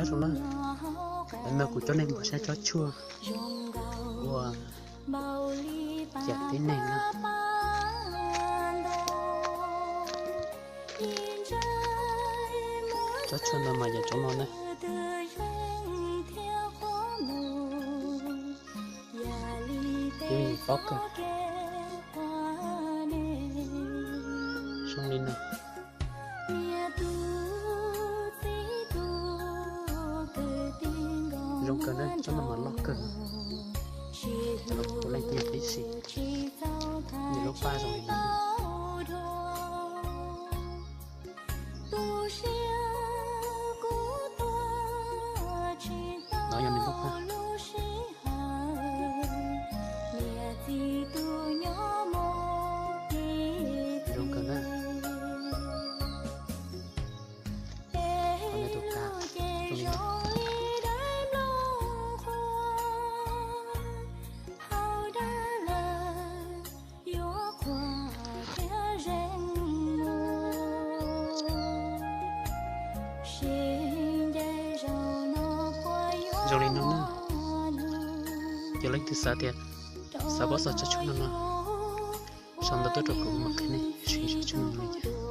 Zoo na, lawv no kuv coj nej mus saib tsob tshuaj ua cam tib neeg na. Tsob tshuaj no mas yog tsob no na. Ib yam paub kawg. Zoo li no. Zoo kawg na, tsob no mas loj kawg. Kuv leej twg tib si, nws lub paj zoo li no. No yog nws lub paj. Zoo kawg na. Qhov no tus kav zoo li no. Zoo li no na. Yog leej twg xav tias xav paub txog tsob tshuaj no no, sau ntawv tuaj rau kuv mam qhia nej tsob tshuaj no li cas.